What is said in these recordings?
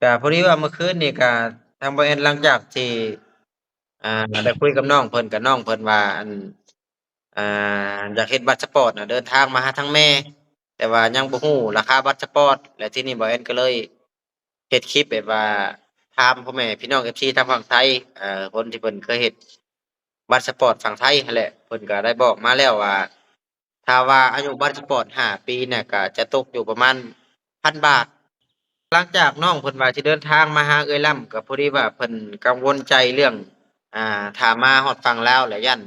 ກະພໍດີວ່າມື້ຄືນນີ້ກະທາງບ່າວແອນ ຫຼັງຈາກທີ່ ອ່າ ໄດ້ຄຸຍກັບນ້ອງເພິ່ນ ກະນ້ອງເພິ່ນວ່າ ອັນ ອ່າ ຢາກເຮັດບັດສະປອດນະ ເດີນທາງມາຫາທາງແມ່ ແຕ່ວ່າຍັງບໍ່ຮູ້ລາຄາບັດສະປອດ ແລະ ທີນີ້ບ່າວແອນກະເລີຍເຮັດຄລິບແບບວ່າຖາມພໍ່ແມ່ພີ່ນ້ອງເອັຟຊີທາງຝັ່ງໄທ ເອີ ຄົນທີ່ເພິ່ນເຄີຍເຮັດບັດສະປອດຝັ່ງໄທຫັ້ນແຫຼະ ເພິ່ນກະໄດ້ບອກມາແລ້ວວ່າ ຖ້າວ່າອາຍຸບັດສະປອດຫ້າປີນະ ກະຈະຕົກຢູ່ປະມານພັນບາດ. ຫຼັງຈາກນ້ອງເພິ່ນວ່າຊິເດີນທາງມາຫາເອື້ອຍລ້ຳ ກະພໍດີວ່າເພິ່ນກັງວົນໃຈເລື່ອງ ອ່າ ຖ້າມາຮອດຝັ່ງລາວແລ້ວຢ້ານ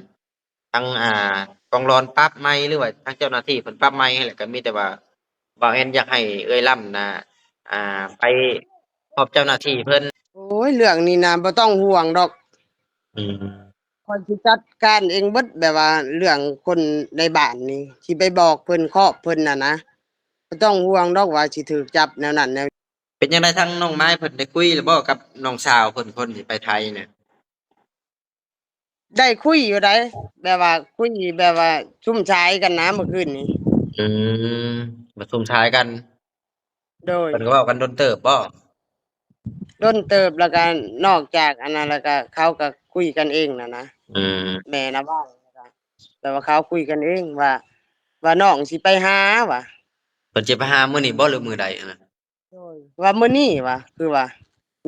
ທາງ ອ່າ ກອງຫຼອນປັບໃໝ່ ຫຼືວ່າທາງເຈົ້າໜ້າທີ່ເພິ່ນປັບໃໝ່ຫັ້ນແຫຼະ ກະມີແຕ່ວ່າບ່າວແອນຢາກໃຫ້ເອື້ອຍລ້ຳນະ ອ່າ ໄປຮອບເຈົ້າໜ້າທີ່ເພິ່ນ. ໂອ້ຍ ເລື່ອງນີ້ນະບໍ່ຕ້ອງຫ່ວງດອກ. ອືມ ຂ້ອຍຊິຈັດການເອງເບິດ ແບບວ່າເລື່ອງຄົນໃນບ້ານນີ້ ຊິໄປບອກເພິ່ນ ຄອບເພິ່ນນະນະ ບໍ່ຕ້ອງຫ່ວງດອກວ່າຊິຖືກຈັບແນວນັ້ນແນວ. ເປັນຈັ່ງໃດ ທາງນ້ອງມາຍເພິ່ນໄດ້ຄຸຍແລ້ວບໍ່ກັບນ້ອງສາວເພິ່ນ ຄົນທີ່ໄປໄທນະ? ໄດ້ຄຸຍຢູ່ໃດ ແບບວ່າຄຸຍແບບວ່າຊຸມຊາຍກັນນະມື້ຄືນນີ້. ອືມ ປະຊຸມຊາຍກັນ. ໂດຍ. ເພິ່ນກໍເວົ້າກັນດົນເຕີບບໍ່? ດົນເຕີບ ແລ້ວກໍນອກຈາກອັນນັ້ນແລ້ວກໍເຂົາກໍຄຸຍກັນເອງນະນະ. ອືມ ແມ່ນະເວົ້າ ແລ້ວກໍ ແຕ່ວ່າເຂົາຄຸຍກັນເອງວ່າ ວ່ານ້ອງຊິໄປຫາວ່າ. ເພິ່ນຊິໄປຫາມື້ນີ້ບໍ່ ຫຼືມື້ໃດຫັ້ນນະ? ໂດຍ ວ່າມື້ນີ້ວ່າ ຄືວ່າ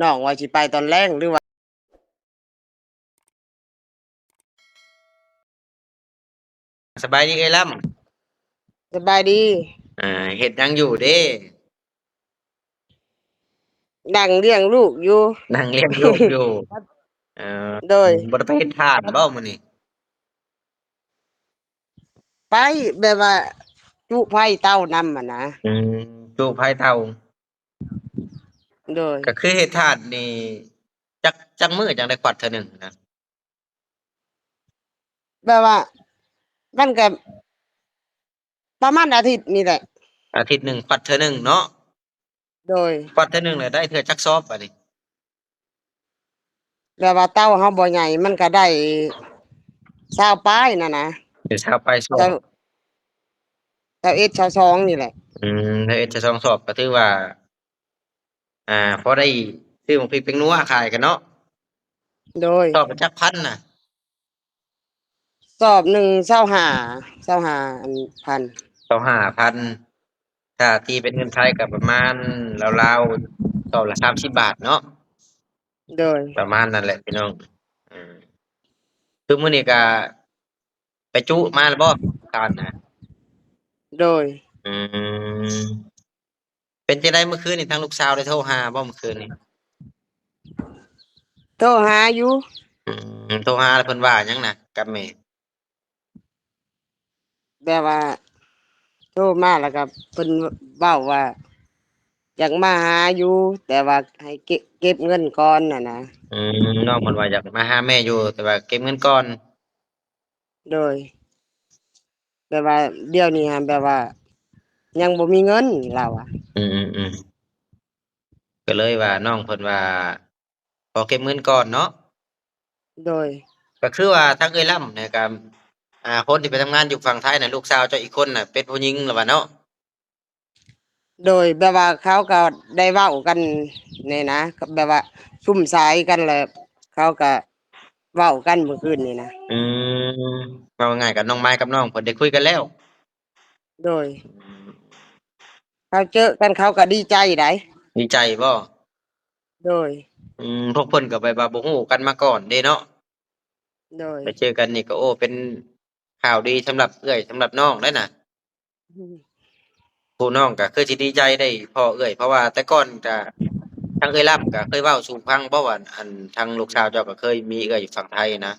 ນ້ອງວ່າຊິໄປຕອນແລງ ຫຼືວ່າ. ສະບາຍດີເອື້ອຍລ້ຳ. ສະບາຍດີ. ເຮັດຫຍັງຢູ່ເດ້? ນັ່ງລ້ຽງລູກຢູ່. ນັ່ງລ້ຽງລູກຢູ່. ເອີ ໂດຍ. ບໍ່ໄດ້ໄປເຮັດຖ່ານບໍ່ມື້ນີ້? ໄປ ແບບວ່າຈຸໄຟເຕົານຳຫັ້ນນະ. ອືມ ຈຸໄຟເຕົາ. ໂດຍ. ກໍຄືເຮັດຖ່ານນີ້ ຈັກ ຈັກມື້ຈັ່ງໄດ້ຄວັດເທື່ອໜຶ່ງນະ? ແບບວ່າ ມັນກໍປະມານອາທິດນີ້ແຫຼະ. ອາທິດໜຶ່ງຄວັດເທື່ອໜຶ່ງເນາະ. ໂດຍ. ຄວັດເທື່ອໜຶ່ງແລ້ວໄດ້ເທື່ອຈັກສອບບາດນີ້? ແບບວ່າເຕົາເຮົາບໍ່ໃຫຍ່ ມັນກໍໄດ້ຊາວປາຍນັ້ນນະ. ເປັນຊາວປາຍສອບ. ຊາວ ຊາວເອັດ ຊາວສອງນີ້ແຫຼະ. ອືມ ຊາວເອັດ ຊາວສອງສອບ ກໍຖືວ່າ ອ່າ ພໍໄດ້ຊື້ໝາກພິກແປ້ງນົວຂາຍກັນເນາະ. ໂດຍ. ສອບລະຈັກພັນນະ? ສອບໜຶ່ງ ຊາວຫ້າ ຊາວຫ້າ ອັນ ພັນ. ຊາວຫ້າພັນ ຖ້າຕີເປັນເງິນໄທກໍປະມານລາວໆ ສອບລະສາມສິບບາດເນາະ. ໂດຍ. ປະມານນັ້ນແຫຼະພີ່ນ້ອງ. ອືມ ຄືມື້ນີ້ກໍໄປຈຸມາແລ້ວບໍ່ ທານນະ? ໂດຍ. ອືມ ເປັນຈັ່ງໃດມື້ຄືນນີ້ ທາງລູກສາວໄດ້ໂທຫາບໍ່ມື້ຄືນນີ້? ໂທຫາຢູ່. ອືມ ໂທຫາແລ້ວເພິ່ນວ່າຫຍັງນະກັບແມ່? ແບບວ່າໂທມາແລ້ວກໍເພິ່ນເວົ້າວ່າຢາກມາຫາຢູ່ ແຕ່ວ່າໃຫ້ເກັບ ເກັບເງິນກ່ອນຫັ້ນນະ. ອືມ ນ້ອງເພິ່ນວ່າຢາກມາຫາແມ່ຢູ່ ແຕ່ວ່າເກັບເງິນກ່ອນ. ໂດຍ. ແບບວ່າດຽວນີ້ຫັ້ນ ແບບວ່າຍັງບໍ່ມີເງິນ ລາວວ່າ. ອືມໆໆ ກໍເລີຍວ່ານ້ອງເພິ່ນວ່າຂໍເກັບເງິນກ່ອນເນາະ. ໂດຍ. ກໍຄືວ່າທາງເອື້ອຍລ້ຳນີ້ກໍ ອ່າ ຄົນທີ່ໄປທຳງານຢູ່ຝັ່ງໄທນະ ລູກສາວເຈົ້າອີກຄົນນະ ເປັນຜູ້ຍິງລະວ່າເນາະ. ໂດຍ. ແບບວ່າເຂົາກໍໄດ້ເວົ້າກັນນີ້ນະ ແບບວ່າຊຸມຊາຍກັນ ແລ້ວເຂົາກໍເວົ້າກັນມື້ຄືນນີ້ນະ. ອືມ ເວົ້າງ່າຍໆ ກັບນ້ອງມາຍກັບນ້ອງເພິ່ນໄດ້ຄຸຍກັນແລ້ວ. ໂດຍ. ເຂົາເຈີກັນເຂົາກໍດີໃຈໃດ໋. ດີໃຈບໍ່? ໂດຍ. ອືມ ພວກເພິ່ນກໍແບບວ່າບໍ່ຮູ້ກັນມາກ່ອນເດ້ເນາະ. ໂດຍ. ໄປເຈີກັນນີ້ກໍ ໂອ້ ເປັນຂ່າວດີສຳລັບເອື້ອຍ ສຳລັບນ້ອງໄດ໋ນະ. ອືມ ຜູ້ນ້ອງກໍຄືຊິດີໃຈໄດ້ພໍ້ເອື້ອຍ ເພາະວ່າແຕ່ກ່ອນກໍ ທາງເອື້ອຍລ້ຳກໍເຄີຍເວົ້າສູ່ຟັງບໍ່ວ່າ ອັນ ທາງລູກສາວເຈົ້າກໍເຄີຍມີເອື້ອຍຢູ່ຝັ່ງໄທນະ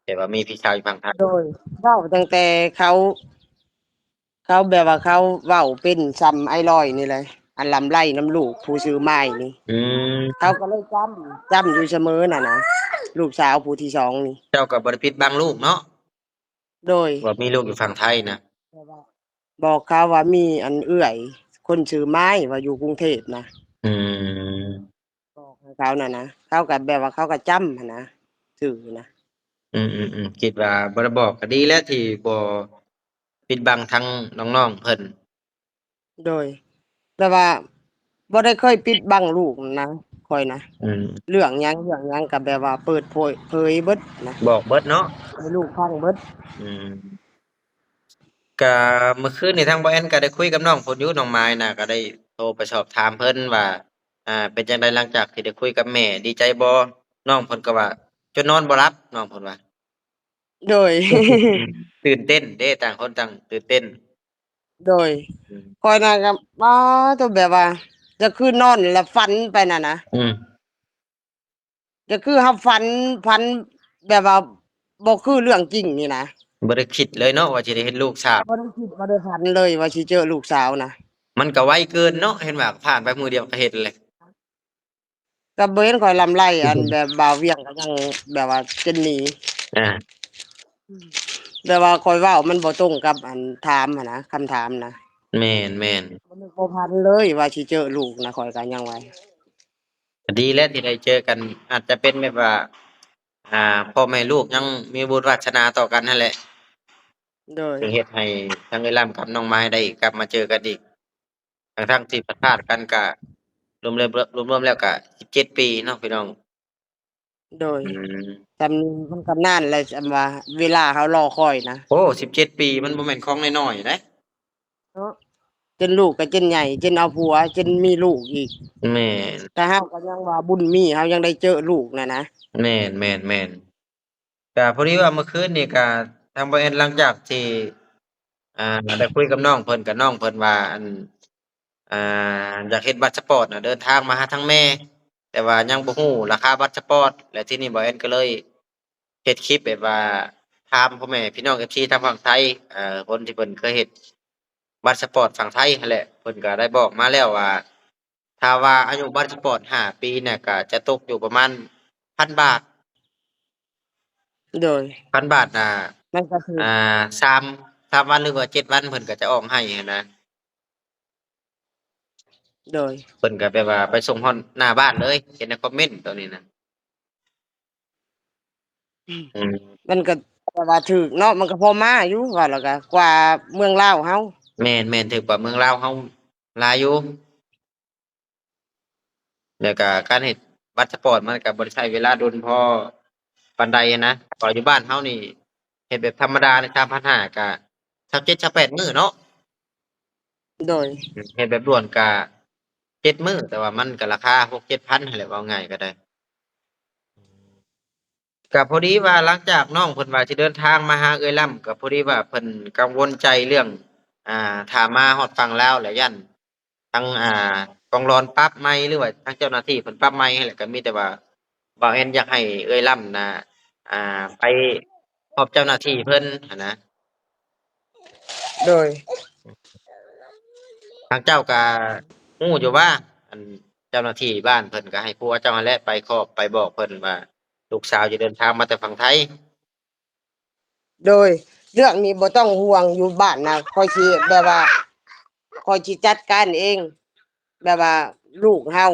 ແບບວ່າມີພີ່ສາວຢູ່ຝັ່ງໄທ. ໂດຍ. ເວົ້າຕັ້ງແຕ່ເຂົາ ເຂົາແບບວ່າເຂົາເວົ້າເປັນຊ່ຳອ້າຍລອຍນີ້ແຫຼະ ອັນລຳໄລນຳລູກຜູ້ຊື່ມາຍນີ້. ອືມ ເຂົາກໍເລີຍຈຳ ຈຳຢູ່ສະເໝີນັ້ນນະ ລູກສາວຜູ້ທີສອງນີ້. ເຈົ້າກໍບໍ່ໄດ້ປິດບັງລູກເນາະ. ໂດຍ. ວ່າມີລູກຢູ່ຝັ່ງໄທນະ. ແຕ່ວ່າບອກເຂົາວ່າມີອັນເອື້ອຍຄົນຊື່ມາຍວ່າຢູ່ກຸງເທບນະ. ອືມ ບອກໃຫ້ເຂົານັ້ນນະ ເຂົາກໍແບບວ່າເຂົາກໍຈຳຫັ້ນນະ ຊື່ນະ. ອືມໆໆ ຄິດວ່າບໍ່ໄດ້ບອກກໍດີແລ້ວທີ່ບໍ່ປິດບັງທາງນ້ອງໆເພິ່ນ. ໂດຍ. ແຕ່ວ່າບໍ່ໄດ້ເຄີຍປິດບັງລູກນະ. ຂ້ອຍນະ ອືມ ເລື່ອງຫຍັງ ເລື່ອງຫຍັງກໍແບບວ່າເປີດເຜີຍ ເຜີຍເບິດນະ ບອກເບິດເນາະ ໃຫ້ລູກຟັງເບິດ ອືມ ກະເມື່ອຄືນນີ້ທາງບ່າວແອນກໍໄດ້ຄຸຍກັບນ້ອງເພິ່ນຢູ່ ນ້ອງມາຍນະ ກໍໄດ້ໂທໄປສອບຖາມເພິ່ນວ່າ ອ່າ ເປັນຈັ່ງໃດຫຼັງຈາກທີ່ໄດ້ຄຸຍກັບແມ່ ດີໃຈບໍ່? ນ້ອງເພິ່ນກໍວ່າຈົນນອນບໍ່ຫຼັບ ນ້ອງເພິ່ນວ່າ ໂດຍ ຕື່ນເຕັ້ນເດ້ ຕ່າງຄົນຕ່າງຕື່ນເຕັ້ນ ໂດຍ ອືມ ຂ້ອຍນະກໍ ປາໂທ້ ແບບວ່າ ຈະຄືນອນແລ້ວຝັນໄປນະນະ ອືມ ກໍຄືເຮົາຝັນ ຝັນແບບວ່າບໍ່ຄືເລື່ອງຈິງນີ້ນະ ບໍ່ໄດ້ຄິດເລີຍເນາະວ່າຊິໄດ້ເຫັນລູກສາວ ບໍ່ໄດ້ຄິດ ບໍ່ໄດ້ຝັນເລີຍວ່າຊິເຈີລູກສາວນະ ມັນກໍໄວເກີນເນາະ ເຫັນວ່າຜ່ານໄປມື້ດຽວກໍເຫັນເລີຍ ກໍບໍ່ເຫັນຂ້ອຍລຳໄລ ອັນແບບບ່າວວຽງກໍຍັງແບບວ່າເປັນໜີ ອ່າ ແບບວ່າຂ້ອຍເວົ້າມັນບໍ່ຕົງກັບອັນຖາມຫັ້ນນະ ຄຳຖາມນະ ແມ່ນໆ ບໍ່ນຶກບໍ່ຝັນເລີຍວ່າຊິເຈີລູກນະ ຂ້ອຍກໍຍັງວ່າ ກໍດີແຫຼະທີ່ໄດ້ເຈີກັນ ອາດຈະເປັນແບບວ່າ ອ່າ ພໍ່ແມ່ລູກຍັງມີບຸນວາສະໜາຕໍ່ກັນຫັ້ນແຫຼະ ໂດຍ ຈຶ່ງເຮັດໃຫ້ທັງເອື້ອຍລຳກັບນ້ອງມາຍໄດ້ກັບມາເຈີກັນອີກ ທັງໆທີ່ພັດພາກກັນກະລວມແລ້ວ ລວມໆແລ້ວກະສິບເຈັດປີເນາະພີ່ນ້ອງ ໂດຍ ອືມ ສ່ຳນີ້ມັນກໍນານແລ້ວ ສ່ຳວ່າເວລາເຮົາລໍຄອຍນະ ໂອ້ ສິບເຈັດປີມັນບໍ່ແມ່ນຂອງນ້ອຍໆເດ້ ເນາະ ຈົນລູກກໍຈົນໃຫຍ່ ຈົນເອົາຜົວ ຈົນມີລູກອີກ ແມ່ນ ແຕ່ເຮົາກໍຍັງວ່າບຸນມີ ເຮົາຍັງໄດ້ເຈີລູກນະນະ ແມ່ນໆໆ ກະພໍດີວ່າເມື່ອຄືນນີ້ກະທາງບ່າວແອນ ຫຼັງຈາກທີ່ ອ່າ ໄດ້ຄຸຍກັບນ້ອງເພິ່ນ ກະນ້ອງເພິ່ນວ່າ ອັນ ອ່າ ຢາກເຮັດບັດສະປອດນະ ເດີນທາງມາຫາທາງແມ່ ແຕ່ວ່າຍັງບໍ່ຮູ້ລາຄາບັດສະປອດ ແລະ ທີນີ້ບ່າວແອນກໍເລີຍ ເຮັດຄລິບແບບວ່າຖາມພໍ່ແມ່ພີ່ນ້ອງເອັຟຊີທາງຝັ່ງໄທ ເອີ ຄົນທີ່ເພິ່ນເຄີຍເຮັດບັດສະປອດຝັ່ງໄທຫັ້ນແຫຼະ ເພິ່ນກໍໄດ້ບອກມາແລ້ວວ່າ ຖ້າວ່າອາຍຸບັດສະປອດຫ້າປີນະ ກໍຈະຕົກຢູ່ປະມານພັນບາດ ໂດຍ ພັນບາດນະ ມັນກໍຄື ອ່າ ສາມ ສາມວັນ ຫຼືວ່າເຈັດວັນ ເພິ່ນກໍຈະອອກໃຫ້ຫັ້ນນະ ໂດຍ ເພິ່ນກໍແບບວ່າໄປສົ່ງຮອດໜ້າບ້ານເລີຍ ເຫັນໃນຄອມເມັນໂຕນີ້ນະ ອືມ ອືມ ມັນກໍແບບວ່າຖືກເນາະ ມັນກໍພໍມາຢູ່ ວ່າແລ້ວກໍກວ່າເມືອງລາວເຮົາ ແມ່ນໆ ຖືກກວ່າເມືອງລາວເຮົາຫຼາຍຢູ່ ແລ້ວກະການເຮັດບັດສະປອດມັນກະບໍ່ໄດ້ໃຊ້ເວລາດົນພໍປານໃດຫັ້ນນະ ເພາະຢູ່ບ້ານເຮົານີ້ເຮັດແບບທຳມະດານີ້ ສາມພັນຫ້າ ກະຊາວເຈັດ ຊາວແປດມື້ເນາະ ໂດຍ ເຮັດແບບດ່ວນກະເຈັດມື້ ແຕ່ວ່າມັນກະລາຄາຫົກເຈັດພັນຫັ້ນແຫຼະ ເວົ້າງ່າຍກໍໄດ້ ກະພໍດີວ່າຫຼັງຈາກນ້ອງເພິ່ນວ່າຊິເດີນທາງມາຫາເອື້ອຍລຳ ກະພໍດີວ່າເພິ່ນກັງວົນໃຈເລື່ອງ ອ່າ ຖ້າມາຮອດຝັ່ງລາວແລ້ວຢ້ານ ທາງ ອ່າ ກອງຫຼອນປັບໃໝ່ ຫຼືວ່າທາງເຈົ້າໜ້າທີ່ເພິ່ນປັບໃໝ່ຫັ້ນແຫຼະ ກໍມີແຕ່ວ່າບ່າວແອນຢາກໃຫ້ເອື້ອຍລຳນະ ອ່າ ໄປຮອບເຈົ້າໜ້າທີ່ເພິ່ນຫັ້ນນະ ໂດຍ ທາງເຈົ້າກໍຮູ້ຢູ່ວ່າ ອັນ ເຈົ້າໜ້າທີ່ບ້ານເພິ່ນກໍໃຫ້ຜົວເຈົ້າຫັ້ນແຫຼະໄປຂອບໄປບອກເພິ່ນວ່າ ລູກສາວຈະເດີນທາງມາແຕ່ຝັ່ງໄທ ໂດຍ ເລື່ອງນີ້ບໍ່ຕ້ອງຫ່ວງ ຢູ່ບ້ານນະ ຂ້ອຍຊິແບບວ່າ ຂ້ອຍຊິຈັດການເອງ ແບບວ່າລູກເຮົາ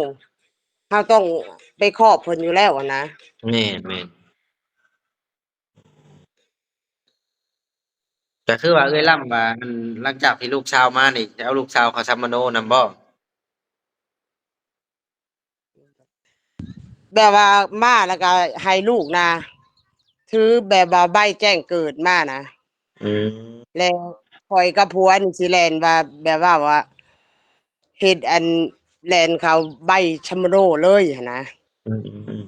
ເຮົາຕ້ອງໄປຂອບເພິ່ນຢູ່ແລ້ວຫັ້ນນະ ແມ່ນໆ ກໍຄືວ່າເອື້ອຍລຳວ່າ ອັນ ຫຼັງຈາກທີ່ລູກສາວມານີ້ ຈະເອົາລູກສາວເຂົ້າສຳມະໂນນຳບໍ່? ແບບວ່າມາແລ້ວກໍໃຫ້ລູກນະ ຖືແບບວ່າໃບແຈ້ງເກີດມານະ ອືມ ແລ້ວຂ້ອຍກັບຜົວນີ້ຊິແລ່ນວ່າ ແບບວ່າ ວ່າເຮັດອັນ ແລ່ນເຂົ້າໃບສຳມະໂນເລີຍຫັ້ນນະ ອືມ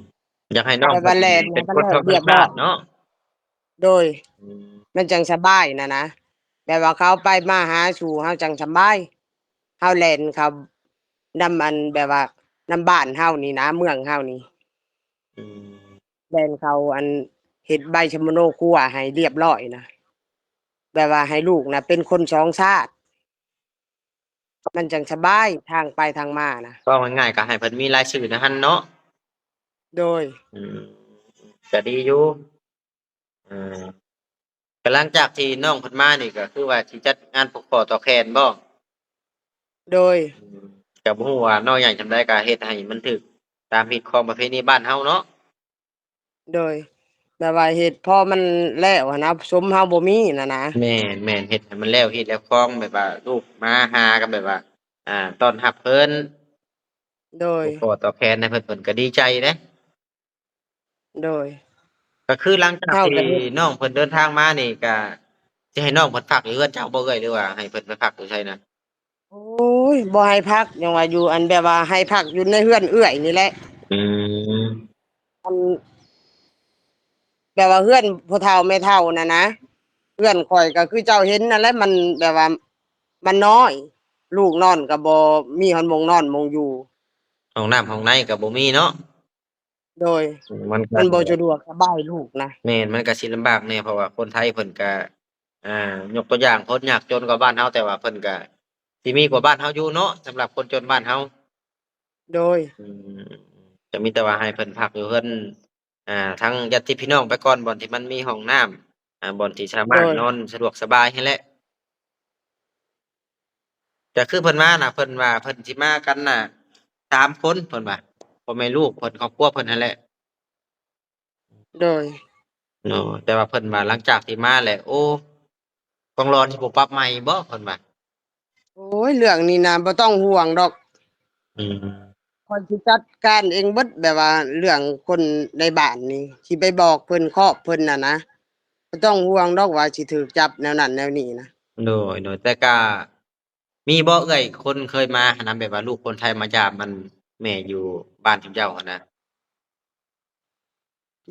ໆໆ ຢາກໃຫ້ນ້ອງ ແບບວ່າແລ່ນໃຫ້ມັນແລ້ວຮຽບຮ້ອຍເນາະ ໂດຍ ອືມ ມັນຈັ່ງສະບາຍນະນະ ແບບວ່າເຂົາໄປມາຫາສູ່ເຮົາຈັ່ງສະບາຍ ເຮົາແລ່ນເຂົ້ານຳ ອັນ ແບບວ່ານຳບ້ານເຮົານີ້ນະ ເມືອງເຮົານີ້ ອືມ ແລ່ນເຂົ້າ ອັນ ເຮັດໃບສຳມະໂນຄົວໃຫ້ຮຽບຮ້ອຍນະ ແບບວ່າໃຫ້ລູກນະເປັນຄົນສອງຊາດ ມັນຈັ່ງສະບາຍທາງໄປທາງມານະ ເວົ້າງ່າຍໆ ກໍໃຫ້ເພິ່ນມີລາຍຊື່ໃນຫັ້ນເນາະ ໂດຍ ອືມ ກໍດີຢູ່ ເອີ ກໍຫຼັງຈາກທີ່ນ້ອງເພິ່ນມານີ້ ກໍຄືວ່າຊິຈັດງານຜູກຂໍ້ຕໍ່ແຂນບໍ່? ໂດຍ ອືມ ກໍບໍ່ຮູ້ວ່ານ້ອຍໃຫຍ່ສ່ຳໃດ ກໍເຮັດໃຫ້ມັນຖືກຕາມຮີດຄອງປະເພນີບ້ານເຮົາເນາະ ໂດຍ ແບບວ່າເຮັດພໍມັນແລ້ວຫັ້ນນະ ສົມເຮົາບໍ່ມີຫັ້ນນະ ແມ່ນໆ ເຮັດໃຫ້ມັນແລ້ວຮີດແລ້ວຄອງ ແບບວ່າລູກມາຫາກໍແບບວ່າ ອ່າ ຕ້ອນຮັບເພິ່ນ ໂດຍ ຜູ້ພໍ່ຕອບແທນໃຫ້ເພິ່ນ ເພິ່ນກໍດີໃຈເດ້. ໂດຍ ກໍຄືຫຼັງຈາກທີ່ນ້ອງເພິ່ນເດີນທາງມານີ້ ກໍຊິໃຫ້ນ້ອງເພິ່ນພັກຢູ່ເຮືອນເຈົ້າບໍ່ເອື້ອຍ ຫຼືວ່າໃຫ້ເພິ່ນໄປພັກຢູ່ໃສນະ? ໂອ້ຍ ບໍ່ໃຫ້ພັກ ຍັງວ່າຢູ່ ອັນ ແບບວ່າໃຫ້ພັກຢູ່ໃນເຮືອນເອື້ອຍນີ້ແຫຼະ. ອືມ ອັນ ແບບວ່າເຮືອນພໍ່ເຖົ້າແມ່ເຖົ້ານັ້ນນະ ເຮືອນຂ້ອຍກໍຄືເຈົ້າເຫັນນັ້ນແຫຼະ ມັນແບບວ່າມັນນ້ອຍ ລູກນອນກໍບໍ່ມີຮອດໝ່ອງນອນໝ່ອງຢູ່ ຫ້ອງນ້ຳຫ້ອງໃນກໍບໍ່ມີເນາະ. ໂດຍ ມັນກໍ ມັນບໍ່ສະດວກສະບາຍລູກນະ. ແມ່ນ ມັນກໍຊິລຳບາກແດ່ ເພາະວ່າຄົນໄທເພິ່ນກໍ ອ່າ ຍົກຕົວຢ່າງຄົນຍາກຈົນກວ່າບ້ານເຮົາ ແຕ່ວ່າເພິ່ນກໍຊິມີກວ່າບ້ານເຮົາຢູ່ເນາະ ສຳລັບຄົນຈົນບ້ານເຮົາ. ໂດຍ ອືມ ກໍມີແຕ່ວ່າໃຫ້ເພິ່ນພັກຢູ່ເຮືອນ ອ່າ ທາງຍາດຕິພີ່ນ້ອງໄປກ່ອນ ບ່ອນທີ່ມັນມີຫ້ອງນ້ຳ ອ່າ ບ່ອນທີ່ສາມາດ ໂດຍ ນອນສະດວກສະບາຍຫັ້ນແຫຼະ. ກໍຄືເພິ່ນມານະ ເພິ່ນວ່າເພິ່ນຊິມາກັນນະ ສາມຄົນ ເພິ່ນວ່າ ພໍ່ແມ່ລູກເພິ່ນ ຄອບຄົວເພິ່ນຫັ້ນແຫຼະ. ໂດຍ ເນາະ ແຕ່ວ່າເພິ່ນວ່າຫຼັງຈາກທີ່ມາແລ້ວ ໂອ້ ກອງຫຼອນຊິບໍ່ປັບໃໝ່ບໍ່ ເພິ່ນວ່າ. ໂອ້ຍ ເລື່ອງນີ້ນະບໍ່ຕ້ອງຫ່ວງດອກ. ອືມ ຂ້ອຍຊິຈັດການເອງເບິດ ແບບວ່າເລື່ອງຄົນໃນບ້ານນີ້ ຊິໄປບອກເພິ່ນ ຄອບເພິ່ນນະນະ ບໍ່ຕ້ອງຫ່ວງດອກວ່າຊິຖືກຈັບແນວນັ້ນແນວນີ້ນະ. ໂດຍ ໂດຍ ແຕ່ກະມີບໍ່ເອື້ອຍ ຄົນເຄີຍມາຫັ້ນນະ ແບບວ່າລູກຄົນໄທມາຢາມອັນແມ່ຢູ່ບ້ານຊຸມເຈົ້າຫັ້ນນະ?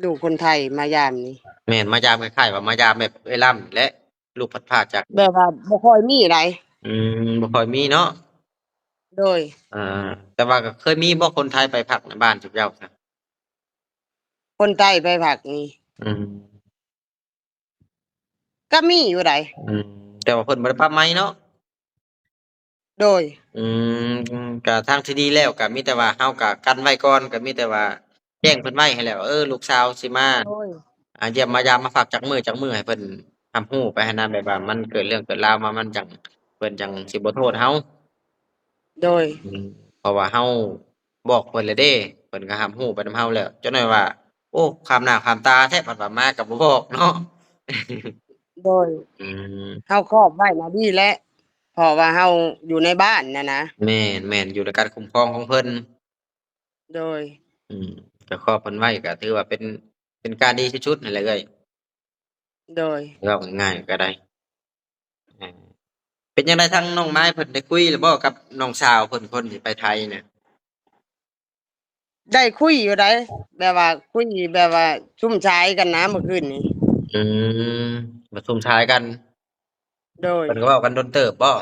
ລູກຄົນໄທມາຢາມນີ້ ແມ່ນ ມາຢາມ ຄ້າຍໆວ່າມາຢາມແບບເອື້ອຍລ້ຳແຫຼະ ລູກພັດພາກຈາກ ແບບວ່າບໍ່ຄ່ອຍມີໃດ. ອືມ ບໍ່ຄ່ອຍມີເນາະ. ໂດຍ ອ່າ ແຕ່ວ່າກໍເຄີຍມີບໍ່ຄົນໄທໄປພັກໃນບ້ານຊຸມເຈົ້ານະ? ຄົນໄທໄປພັກນີ້ ອືມ ກໍມີຢູ່ໃດ. ອືມ ແຕ່ວ່າເພິ່ນບໍ່ໄດ້ປັບໃໝ່ເນາະ. ໂດຍ ອືມ ກໍທາງທີ່ດີແລ້ວ ກໍມີແຕ່ວ່າເຮົາກໍກັນໄວ້ກ່ອນ ກໍມີແຕ່ວ່າແຈ້ງເພິ່ນໄວ້ຫັ້ນແຫຼະວ່າ ເອີ ລູກສາວຊິມາ ໂດຍ ອ່າ ຢ້ຽມມາຢາມ ມາພັກຈັກມື້ຈັກມື້ ໃຫ້ເພິ່ນຮັບຮູ້ໄປຫັ້ນນະ ແບບວ່າມັນເກີດເລື່ອງເກີດລາວມາ ມັນຈັ່ງ ເພິ່ນຈັ່ງຊິບໍ່ໂທດເຮົາ. ໂດຍ ອືມ ເພາະວ່າເຮົາບອກເພິ່ນແລ້ວເດ້ ເພິ່ນກໍຮັບຮູ້ໄປນຳເຮົາແລ້ວ ຈັກໜ້ອຍວ່າ ໂອ້ ຄາມໜ້າຄາມຕາແທ້ ບັດວ່າມາກໍບໍ່ບອກເນາະ. ໂດຍ ອືມ ເຮົາຄອບໄວ້ນະດີແຫຼະ ເພາະວ່າເຮົາຢູ່ໃນບ້ານນະນະ. ແມ່ນໆ ຢູ່ໃນການຄຸ້ມຄອງຂອງເພິ່ນ. ໂດຍ ອືມ ກໍຄອບເພິ່ນໄວ້ ກໍຖືວ່າເປັນ ເປັນການດີທີ່ສຸດຫັ້ນແຫຼະເອື້ອຍ. ໂດຍ ເວົ້າງ່າຍໆກໍໄດ້. ອ່າ ເປັນຈັ່ງໃດ ທາງນ້ອງມາຍເພິ່ນໄດ້ຄຸຍແລ້ວບໍ່ກັບນ້ອງສາວເພິ່ນ ຄົນທີ່ໄປໄທນະ? ໄດ້ຄຸຍຢູ່ໃດ ແບບວ່າຄຸຍແບບວ່າຊຸມຊາຍກັນນະມື້ຄືນນີ້. ອືມ ປະຊຸມຊາຍກັນ. ໂດຍ ເພິ່ນກໍເວົ້າກັນດົນເຕີບບໍ່?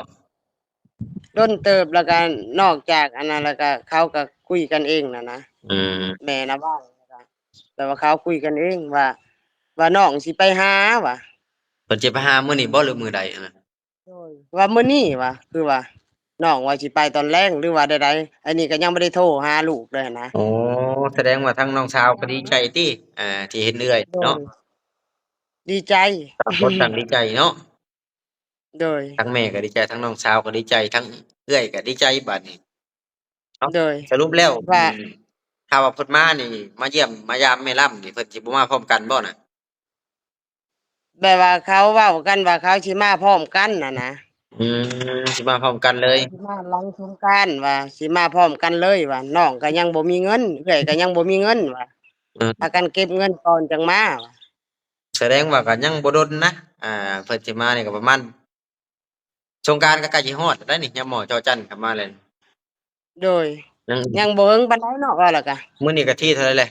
ດົນເຕີບ ແລ້ວກໍນອກຈາກອັນນັ້ນແລ້ວກໍເຂົາກໍຄຸຍກັນເອງນະນະ. ອືມ ແມ່ນະວ່າ ແລ້ວກໍ ແຕ່ວ່າເຂົາຄຸຍກັນເອງວ່າ ວ່ານ້ອງຊິໄປຫາວ່າ ເພິ່ນຊິໄປຫາມື້ນີ້ບໍ່ ຫຼືມື້ໃດຫັ້ນນະ? ໂດຍ ວ່າມື້ນີ້ວ່າ ຄືວ່ານ້ອງວ່າຊິໄປຕອນແລງ ຫຼືວ່າໃດໆ ອັນນີ້ກໍຍັງບໍ່ໄດ້ໂທຫາລູກເລີຍນະ. ໂອ້ ສະແດງວ່າທາງນ້ອງສາວກໍດີໃຈຕິ ອ່າ ທີ່ເຫັນເອື້ອຍເນາະ. ໂດຍ ດີໃຈ ຕ່າງຄົນຕ່າງດີໃຈເນາະ. ໂດຍ ທັງແມ່ກໍດີໃຈ ທັງນ້ອງສາວກໍດີໃຈ ທັງເອື້ອຍກໍດີໃຈບາດນີ້ເນາະ. ໂດຍ ສະຫຼຸບແລ້ວວ່າ ອືມ ຖ້າວ່າເພິ່ນມານີ້ ມາຢ້ຽມມາຢາມແມ່ລຳນີ້ ເພິ່ນຊິບໍ່ມາພ້ອມກັນບໍ່ນະ? ແບບວ່າເຂົາເວົ້າກັນວ່າເຂົາຊິມາພ້ອມກັນຫັ້ນນະ. ອືມ ຊິມາພ້ອມກັນເລີຍ ຊິມາຫຼັງສົງການວ່າ ຊິມາພ້ອມກັນເລີຍວ່າ ນ້ອງກໍຍັງບໍ່ມີເງິນ ເອື້ອຍກໍຍັງບໍ່ມີເງິນວ່າ. ເອີ ພາກັນເກັບເງິນກ່ອນຈັ່ງມາວ່າ. ສະແດງວ່າກໍຍັງບໍ່ດົນນະ ອ່າ ເພິ່ນຊິມານີ້ກໍປະມານ ສົງການກໍໃກ້ຊິຮອດແລ້ວນີ້ ຍາມໝໍ້ເຈົ້າຈັນເຂົ້າມາແລ້ວ. ໂດຍ ຍັງ ຍັງບໍ່ເຫິງປານໃດເນາະ ວ່າແລ້ວກະ. ມື້ນີ້ກະທີເທົ່າໃດແຫຼະ?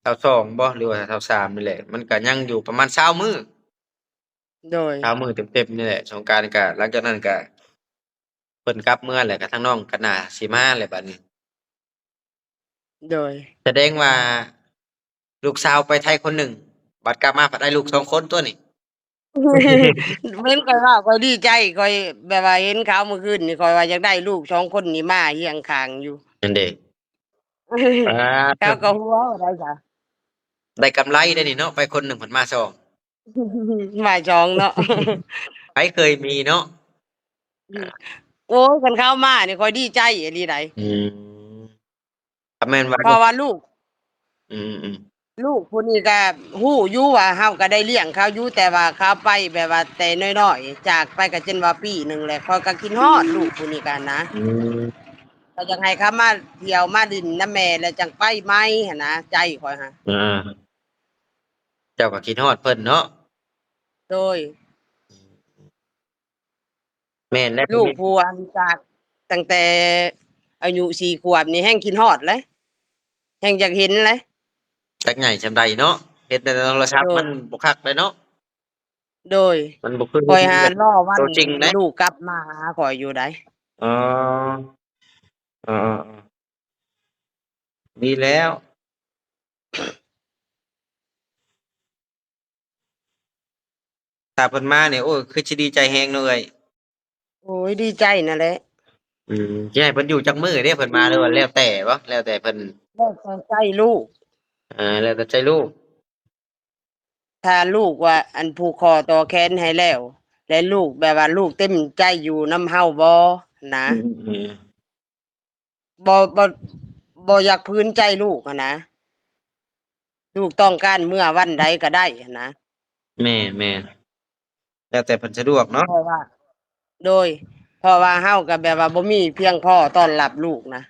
ຊາວສອງບໍ່ ຫຼືວ່າຊາວສາມນີ້ແຫຼະ ມັນກະຍັງຢູ່ປະມານຊາວມື້. ໂດຍ ຊາວມື້ເຕັມໆນີ້ແຫຼະ. ສົງການກະ ຫຼັງຈາກນັ້ນກະ ເພິ່ນກັບເມືອແຫຼະ ກະທາງນ້ອງກະໜ້າຊິມາແຫຼະບາດນີ້. ໂດຍ ສະແດງວ່າລູກສາວໄປໄທຄົນໜຶ່ງ ບັດກັບມາພັດໄດ້ລູກສອງຄົນຕົວະນີ້. ເຫັນຂ້ອຍເວົ້າ ຂ້ອຍດີໃຈ ຂ້ອຍແບບວ່າເຫັນຂ່າວມື້ຄືນນີ້ ຂ້ອຍວ່າຢາກໄດ້ລູກສອງຄົນນີ້ມາຮຽງຂ້າງຢູ່. ນັ້ນເດ້ ອ່າ ເຂົາກໍຫົວວ່າໄດ້ຊະ ໄດ້ກຳໄລໄດ້ນີ້ເນາະ ໄປຄົນໜຶ່ງເພິ່ນມາສອງ ມາສອງເນາະ. ໃຜເຄີຍມີເນາະ. ໂອ້ຍ ຄັນເຂົາມານີ້ຂ້ອຍດີໃຈອີ່ຫຼີໃດ. ອືມ ກໍແມ່ນວ່າ ເພາະວ່າລູກ ອືມໆ ລູກຜູ້ນີ້ກໍຮູ້ຢູ່ວ່າເຮົາກໍໄດ້ລ້ຽງເຂົາຢູ່ ແຕ່ວ່າເຂົາໄປແບບວ່າແຕ່ນ້ອຍໆ ຈາກໄປກໍຈົນວ່າປີໜຶ່ງແລ້ວ ຂ້ອຍກໍຄິດຮອດລູກຜູ້ນີ້ກໍນະ. ອືມ ກໍຢາກໃຫ້ເຂົາມາທ່ຽວມາຫຼິ້ນນຳແມ່ ແລ້ວຈັ່ງໄປໃໝ່ຫັ້ນນະ ໃຈຂ້ອຍຫະ. ອ່າ ເຈົ້າກໍຄິດຮອດເພິ່ນເນາະ. ໂດຍ. ແມ່ນແລ້ວ ລູກຜູ້ອັນຈາກຕັ້ງແຕ່ອາຍຸສີ່ຂວບນີ້ແຮ່ງຄິດຮອດເລີຍ ແຮ່ງຢາກເຫັນເລີຍ. ຈັກໃຫຍ່ສ່ຳໃດເນາະ ເຫັນແຕ່ໃນໂທລະສັບ ໂດຍ ມັນບໍ່ຄັກເລີຍເນາະ. ໂດຍ. ມັນບໍ່ຄື ຂ້ອຍຫາລໍວັນ ໂຕຈິງເດ້ ລູກກັບມາຫາຂ້ອຍຢູ່ໃດ໋. ອໍ ເອີໆ ດີແລ້ວ. ຖ້າເພິ່ນມານີ້ ໂອ້ ຄືຊິດີໃຈແຮງເນາະເອື້ອຍ. ໂອ້ຍ ດີໃຈນັ້ນແຫຼະ. ອືມ ຊິໃຫ້ເພິ່ນຢູ່ຈັກມື້ເດ້ ເພິ່ນມາ ຫຼືວ່າແລ້ວແຕ່ບໍ່? ແລ້ວແຕ່ເພິ່ນ ແລ້ວແຕ່ໃຈລູກ. ເອີ ແລ້ວແຕ່ໃຈລູກ. ຖ້າລູກວ່າ ອັນ ຜູກຄໍຕໍ່ແຂນໃຫ້ແລ້ວ ແລະ ລູກແບບວ່າລູກເຕັມໃຈຢູ່ນຳເຮົາບໍ່ນະ? ອືມ ບໍ່ ບໍ່ ບໍ່ຢາກຜືນໃຈລູກຫັ້ນນະ ລູກຕ້ອງການເມື່ອວັນໃດກໍໄດ້ຫັ້ນນະ. ແມ່ນໆ ແລ້ວແຕ່ເພິ່ນສະດວກເນາະ. ເພາະວ່າ ໂດຍ ເພາະວ່າເຮົາກໍແບບວ່າບໍ່ມີພຽງພໍຕ້ອນຮັບລູກນະ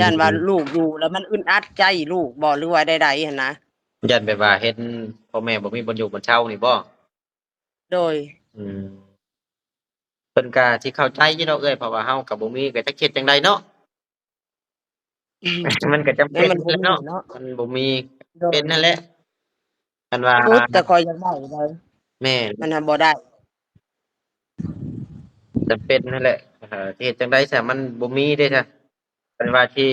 ຢ້ານວ່າ ອືມ ລູກຢູ່ແລ້ວມັນອຶດອັດໃຈລູກບໍ່ ຫຼືວ່າໃດໆຫັ້ນນະ. ຢ້ານແບບວ່າເຫັນພໍ່ແມ່ບໍ່ມີບ່ອນຢູ່ບ່ອນເຊົານີ້ບໍ່? ໂດຍ. ອືມ ເພິ່ນກະຊິເຂົ້າໃຈຢູ່ດອກເອື້ອຍ ເພາະວ່າເຮົາກະບໍ່ມີ ກະຈັກເຮັດຈັ່ງໃດເນາະ. ອືມ ມັນກະຈຳເປັນແຫຼະເນາະ ມັນບໍ່ມີ ໂດຍ ເປັນຫັ້ນແຫຼະ ຄັນວ່າ ໂອ້ ແຕ່ຂ້ອຍຢາກໄດ້ເດ້. ແມ່ນ ມັນຫາບໍ່ໄດ້ ຈຳເປັນຫັ້ນແຫຼະ ເອີ ຊິເຮັດຈັ່ງໃດຊະ ມັນບໍ່ມີເດ້ຊະ. ຄັນວ່າຊິ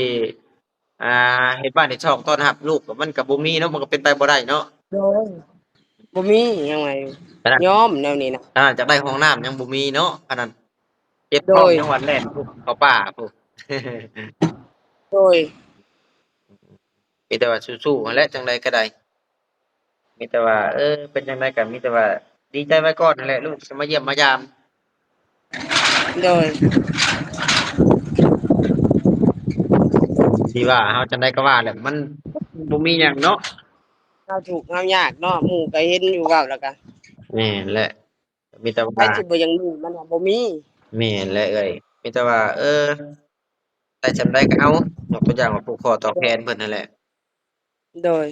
ອ່າ ເຮັດບ້ານເຮັດຊ່ອງຕ້ອນຮັບລູກ ມັນກໍບໍ່ມີເນາະ ມັນກໍເປັນໄປບໍ່ໄດ້ເນາະ. ໂດຍ ບໍ່ມີຫຍັງໃຫ້ຍອມແນວນີ້ນະ. ອ່າ ຢາກໄດ້ຫ້ອງນ້ຳຍັງບໍ່ມີເນາະ ອັນນັ້ນເຈັບທ້ອງ ໂດຍ ຍັງວ່າແລ່ນ ເຂົ້າປ່າພຸ້ນ. ໂດຍ. ມີແຕ່ວ່າສູ້ໆຫັ້ນແຫຼະ ຈັ່ງໃດກໍໄດ້. ມີແຕ່ວ່າ ເອີ ເປັນຈັ່ງໃດກໍມີແຕ່ວ່າດີໃຈໄວ້ກ່ອນຫັ້ນແຫຼະ ລູກຊິມາຢ້ຽມມາຢາມ. ໂດຍ. ທີ່ວ່າເຮົາຈັ່ງໃດກໍວ່າແຫຼະ ມັນບໍ່ມີຫຍັງເນາະ ເຮົາທຸກເຮົາຍາກເນາະ ໝູ່ກໍເຫັນຢູ່ ເວົ້າແລ້ວກໍ ແມ່ນແຫຼະ. ມີແຕ່ວ່າ ໃຜຊິບໍ່ຢາກມີ ມັນວ່າບໍ່ມີ. ແມ່ນແຫຼະເອື້ອຍ ມີແຕ່ວ່າ ເອີ ໄດ້ສ່ຳໃດກໍເອົາ ຍົກຕົວຢ່າງວ່າຜູກຄໍຕໍ່ແຂນເພິ່ນຫັ້ນແຫຼະ. ໂດຍ.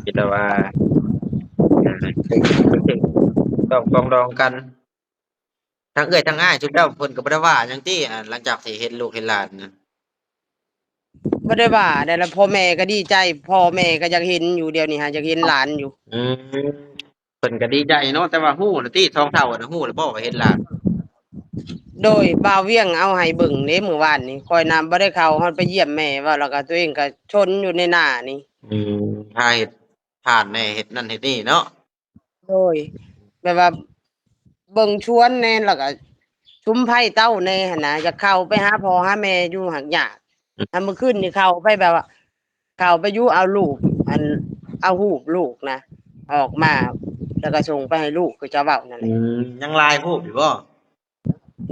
ມີແຕ່ວ່າ ອ່າ ຕ້ອງປອງດອງກັນ ທັງເອື້ອຍທັງອ້າຍ ຊຸມເຈົ້າເພິ່ນກໍບໍ່ໄດ້ວ່າຫຍັງຕິ ອ່າ ຫຼັງຈາກທີ່ເຫັນລູກເຫັນຫຼານນະ? ບໍ່ໄດ້ວ່າໃດລະ ພໍ່ແມ່ກໍດີໃຈ ພໍ່ແມ່ກໍຢາກເຫັນຢູ່ ດຽວນີ້ຫາຢາກເຫັນຫຼານຢູ່. ອືມ ເພິ່ນກໍດີໃຈເນາະ ແຕ່ວ່າຮູ້ລະຕິ ສອງເຖົ້ານະ ຮູ້ລະບໍ່ວ່າເຫັນຫຼານ? ໂດຍ ບ່າວວຽງເອົາໃຫ້ເບິ່ງເດ້ມື້ວານນີ້ ຂ້ອຍນະບໍ່ໄດ້ເຂົ້າຮອດໄປຢ້ຽມແມ່ ເວົ້າແລ້ວກໍຕົວເອງກໍຊົນຢູ່ໃນໜ້ານີ້. ອືມ ພາເຮັດ ຜ່ານແດ່ ເຮັດນັ້ນເຮັດນີ້ເນາະ. ໂດຍ ແບບວ່າເບິ່ງຊວນແດ່ ແລ້ວກໍສຸມໄພເຕົ້າແດ່ຫັ້ນນະ ຢາກເຂົ້າໄປຫາພໍ່ຫາແມ່ຢູ່ ຫາກຍາກ. ອືມ ອັນມື້ຄືນນີ້ເຂົ້າໄປແບບວ່າ ເຂົ້າໄປຢູ່ ເອົາຮູບ ອັນ ເອົາຮູບລູກນະ ອອກມາ ແລ້ວກໍສົ່ງໄປໃຫ້ລູກ ຄືເຈົ້າເວົ້ານັ້ນແຫຼະ. ອືມ ຍັງຫຼາຍຮູບຢູ່ບໍ່?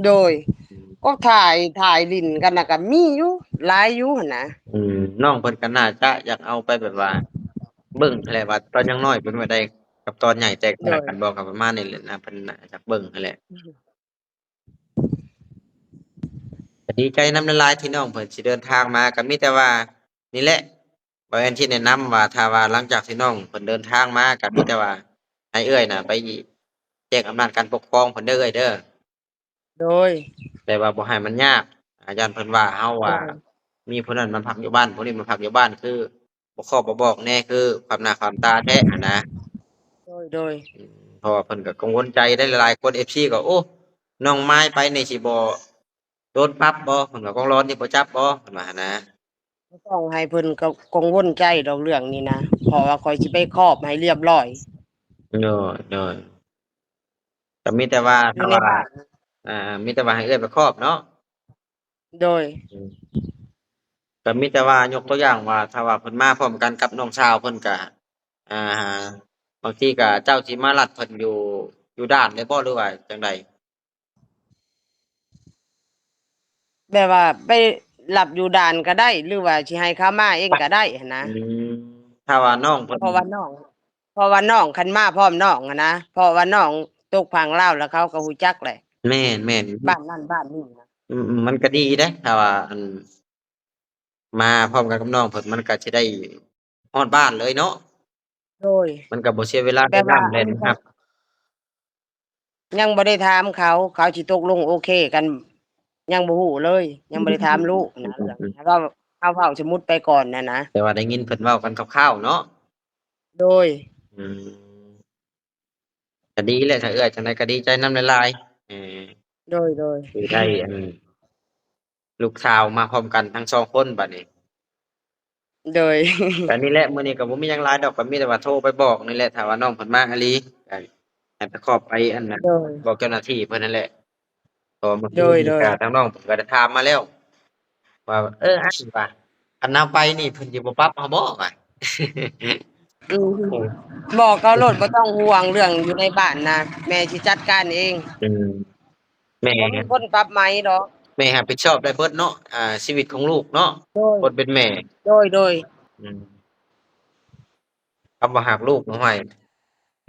ໂດຍ ອືມ ກໍຖ່າຍ ຖ່າຍຫຼິ້ນກັນນະ ກໍມີຢູ່ ຫຼາຍຢູ່ຫັ້ນນະ. ອືມ ນ້ອງເພິ່ນກໍໜ້າຈະຢາກເອົາໄປແບບວ່າເບິ່ງຫັ້ນແຫຼະ ວ່າຕອນຍັງນ້ອຍເປັນແບບໃດ ກັບຕອນໃຫຍ່ແຕກຕ່າງກັນບໍ່ ໂດຍ ກໍປະມານນີ້ແຫຼະນະ ເພິ່ນໜ້າຈະຢາກເບິ່ງຫັ້ນແຫຼະ. ອືມ ກໍດີໃຈນຳຫຼາຍໆ ທີ່ນ້ອງເພິ່ນຊິເດີນທາງມາ ກໍມີແຕ່ວ່າ ນີ້ແຫຼະ ບ່າວແອນຊິແນະນຳວ່າ ຖ້າວ່າຫຼັງຈາກທີ່ນ້ອງເພິ່ນເດີນທາງມາ ກໍມີແຕ່ວ່າໃຫ້ເອື້ອຍນະໄປແຈ້ງອຳນາດການປົກຄອງເພິ່ນເດີເອື້ອຍເດີ. ໂດຍ ແຕ່ວ່າບໍ່ໃຫ້ມັນຍາກ ອາ ຢ້ານເພິ່ນວ່າເຮົາວ່າ ໂດຍ ມີຜູ້ນັ້ນມາພັກຢູ່ບ້ານ ຜູ້ນີ້ມາພັກຢູ່ບ້ານ ຄືບໍ່ຄອບບໍ່ບອກແດ່ ຄືຂວາມໜ້າຂວາມຕາແທ້ຫັ້ນນະ. ໂດຍ ໂດຍ ອືມ ເພາະວ່າເພິ່ນກໍກັງວົນໃຈໄດ໋ ຫຼາຍໆຄົນ ເອັຟຊີ ກໍ ໂອ້ ນ້ອງມາຍໄປນີ້ຊິບໍ່ ໂດນປັບບໍ່ ເພິ່ນວ່າ ກອງລອນນີ້ບໍ່ຈັບບໍ່ ເພິ່ນວ່າຫັ້ນນະ. ບໍ່ຕ້ອງໃຫ້ເພິ່ນກັງວົນໃຈດອກເລື່ອງນີ້ນະ ເພາະວ່າຂ້ອຍຊິໄປຄອບໃຫ້ລຽບລ້ອຍ. ໂດຍ ໂດຍ ກໍມີແຕ່ວ່າ ຢູ່ໃນບ້ານ ຖ້າວ່າ ອ່າ ມີແຕ່ວ່າໃຫ້ເອື້ອຍໄປຄອບເນາະ. ໂດຍ ອືມ ກໍມີແຕ່ວ່າຍົກຕົວຢ່າງວ່າ ຖ້າວ່າເພິ່ນມາພ້ອມກັນກັບນ້ອງສາວເພິ່ນ ກໍ ອ່າ ບາງທີກໍເຈົ້າຊິມາລັດເພິ່ນຢູ່ ຢູ່ດ່ານໄດ້ບໍ່ ຫຼືວ່າຈັ່ງໃດ? ແບບວ່າໄປລັບຢູ່ດ່ານກໍໄດ້ ຫຼືວ່າຊິໃຫ້ເຂົາມາເອງກໍໄດ້ຫັ້ນນະ. ອືມ ຖ້າວ່ານ້ອງເພິ່ນ ເພາະວ່ານ້ອງ ເພາະວ່ານ້ອງຄັນມາພ້ອມນ້ອງຫັ້ນນະ ເພາະວ່ານ້ອງຕົກຝັ່ງລາວ ແລ້ວເຂົາກໍຮູ້ຈັກແຫຼະ. ແມ່ນໆ ບ້ານນັ້ນບ້ານນີ້ນະ. ອືມ ມັນກໍດີເດ້ ຖ້າວ່າ ອັນ ມາພ້ອມກັນກັບນ້ອງເພິ່ນ ມັນກໍຊິໄດ້ຮອດບ້ານເລີຍເນາະ. ໂດຍ ມັນກໍບໍ່ເສຍເວລາ ແບບວ່າ ໄປນຳແລ່ນຮັບ ຍັງບໍ່ໄດ້ຖາມເຂົາ ເຂົາຊິຕົກລົງໂອເຄກັນ ຍັງບໍ່ຮູ້ເລີຍ ຍັງບໍ່ໄດ້ຖາມລູກນະ ເລື່ອງ ເຮົາເວົ້າ ເຮົາເວົ້າສົມມຸດໄປກ່ອນນະນະ ແຕ່ວ່າໄດ້ຍິນເພິ່ນເວົ້າກັນຄ່າວໆເນາະ. ໂດຍ ອືມ ກໍດີແຫຼະ ຖ້າເອື້ອຍຈັ່ງໃດກໍດີໃຈນຳຫຼາຍໆ ເອີ ໂດຍໆ ທີ່ໄດ້ອັນ ລູກສາວມາພ້ອມກັນທັງສອງຄົນບັດນີ້. ໂດຍ ກໍນີ້ແຫຼະ ມື້ນີ້ກໍບໍ່ມີຫຍັງຫຼາຍດອກ ກໍມີແຕ່ວ່າໂທໄປບອກນີ້ແຫຼະ ຖ້າວ່ານ້ອງເພິ່ນມາອີ່ຫຼີ ກໍໃຫ້ໄປຂອບໄປອັນນັ້ນ ໂດຍ ບອກເຈົ້າໜ້າທີ່ເພິ່ນນັ້ນແຫຼະ ເພາະວ່າເມື່ອ ໂດຍໆ ກໍທາງນ້ອງເພິ່ນກໍໄດ້ຖາມມາແລ້ວ ວ່າ ເອີ ອ້າຍວ່າ ຄັນເຮົາໄປນີ້ເພິ່ນຊິບໍ່ປັບເຮົາບໍ່ວ່າ? ອືມ ອືມ ບອກເຂົາໂລດ ບໍ່ຕ້ອງຫ່ວງເລື່ອງຢູ່ໃນບ້ານນະ ແມ່ຊິຈັດການເອງ. ອືມ ແມ່ ບໍ່ມີຄົນປັບໃໝດອກ ແມ່ຮັບຜິດຊອບໄດ້ເບິດເນາະ ອ່າ ຊີວິດຂອງລູກເນາະ. ໂດຍ ຄົນເປັນແມ່ ໂດຍໆ ອືມ ຄຳວ່າຮັກລູກນະ ຫ້ວຍ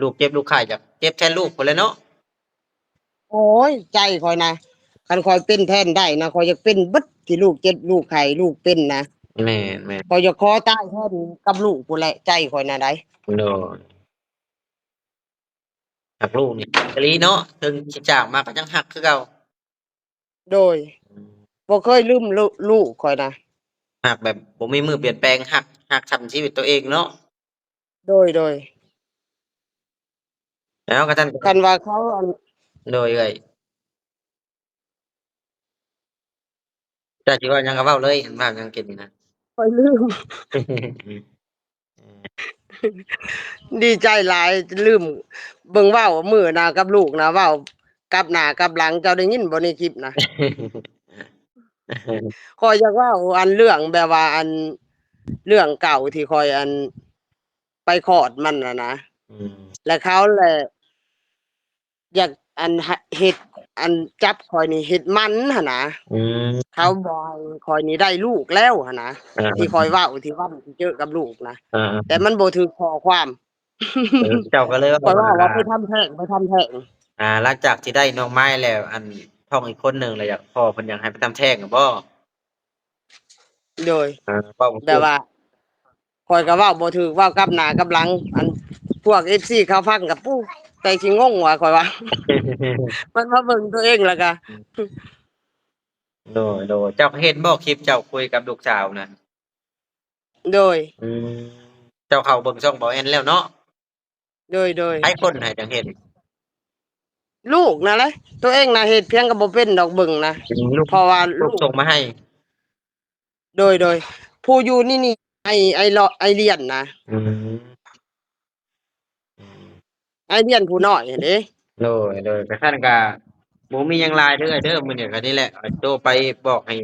ລູກເຈັບລູກໄຂ້ ຢາກເຈັບແທນລູກພຸ້ນແຫຼະເນາະ. ໂອ້ຍ ໃຈຂ້ອຍນະ ຄັນຂ້ອຍເປັນແທນໄດ້ນະ ຂ້ອຍຢາກເປັນເບິດ ທີ່ລູກເຈັບລູກໄຂ້ລູກເປັນນະ. ແມ່ນໆ ຂ້ອຍຢາກຂໍຕາຍແທນກັບລູກພຸ້ນແຫຼະ ໃຈຂ້ອຍນະໃດ໋. ໂດຍ ຮັກລູກນີ້ຄັກອີ່ຫຼີເນາະ ເຖິງຊິຈາກມາກໍຍັງຮັກຄືເກົ່າ. ໂດຍ ອືມ ບໍ່ເຄີຍລືມລູກ ລູກຂ້ອຍນະ ຮັກແບບບໍ່ມີມື້ປ່ຽນແປງ ຮັກ ຮັກສ່ຳຊີວິດໂຕເອງເນາະ. ໂດຍໆ ແລ້ວກໍທ່ານ ຄັນວ່າເຂົາ ອັນ ໂດຍ ເອື້ອຍ ເຈົ້າຊິເວົ້າຫຍັງກໍເວົ້າເລີຍ ອັນວ່າຫຍັງກິນນີ້ນະ ຂ້ອຍລືມ. ດີໃຈຫຼາຍ ລືມເບິ່ງເວົ້າມື້ນະກັບລູກນະ ເວົ້າກັບໜ້າກັບຫຼັງ ເຈົ້າໄດ້ຍິນບໍ່ໃນຄລິບນະ? ຂ້ອຍຢາກເວົ້າອັນເລື່ອງແບບວ່າ ອັນເລື່ອງເກົ່າທີ່ຂ້ອຍ ອັນ ໄປຄອດມັນນະນະ ອືມ ແລ້ວເຂົາແຫຼະ ຢາກ ອັນ ເຮັດ ອັນ ຈັບຂ້ອຍນີ້ເຮັດໝັນຫັ້ນນະ. ອືມ ເຂົາບໍ່ໃຫ້ຂ້ອຍນີ້ໄດ້ລູກແລ້ວຫັ້ນນະ ອ່າ ທີ່ຂ້ອຍເວົ້າທີ່ວັນທີ່ເຈີກັບລູກນະ ອ່າ ແຕ່ມັນບໍ່ຖືກຂໍ້ຄວາມ. ເອີ ເຈົ້າກໍເລີຍ ຂ້ອຍເວົ້າວ່າ ວ່າໄປທຳແທ້ງ ໄປທຳແທ້ງ. ອ່າ ຫຼັງຈາກທີ່ໄດ້ນ້ອງມາຍແລ້ວ ອັນ ທ້ອງອີກຄົນໜຶ່ງແລ້ວ ຢາກ ພໍ່ເພິ່ນຢາກໃຫ້ໄປທຳແທ້ງບໍ? ໂດຍ ເອີ ເວົ້າບໍ່ ແບບວ່າ ຂ້ອຍກໍເວົ້າບໍ່ຖືກ ເວົ້າກັບໜ້າກັບຫຼັງ ອັນ ພວກເອັຟຊີເຂົາຟັງກໍປູ້ ແຕ່ຊິງົງວ່າ ຂ້ອຍວ່າ ມັນມາເບິ່ງຕົວເອງແລ້ວກໍ ໂດຍໆ ເຈົ້າເຫັນບໍ່ຄລິບເຈົ້າຄຸຍກັບລູກສາວນະ? ໂດຍ ອືມ ເຈົ້າເຂົ້າເບິ່ງຊ່ອງເບົາແອນແລ້ວເນາະ? ໂດຍໆ ໃຜຄົນໃຫ້ຈັ່ງເຫັນ? ລູກນັ້ນແຫຼະ ຕົວເອງນະເຮັດພຽງກໍບໍ່ເປັນດອກເບິ່ງນະ ອືມ ລູກ ເພາະວ່າລູກ ລູກສົ່ງມາໃຫ້. ໂດຍໆ ຜູ້ຢູ່ນີ້ນີ້ ໄອ້ ໄອ້ເລາະ ໄອ້ລຽນນະ ອືມ ອືມ ໄອ້ລຽນຜູ້ນ້ອຍຫັ້ນເດ້. ໂດຍໆ ກະຊັ້ນກະບໍ່ມີຫຍັງຫຼາຍເດີ້ເດີ້ ມື້ນີ້ກະນີ້ແຫຼະ ໂທໄປບອກໃຫ້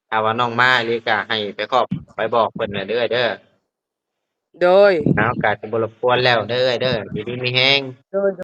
ຖ້າວ່ານ້ອງມາອີ່ຫຼີກະໃຫ້ໄປຂອບໄປບອກເພິ່ນແຫຼະເດີ້ເດີ້. ໂດຍ ເຮົາກະຊິບໍ່ລົບກວນແລ້ວເດີ້ເດີ້ ຢູ່ດີມີແຮງ. ໂດຍ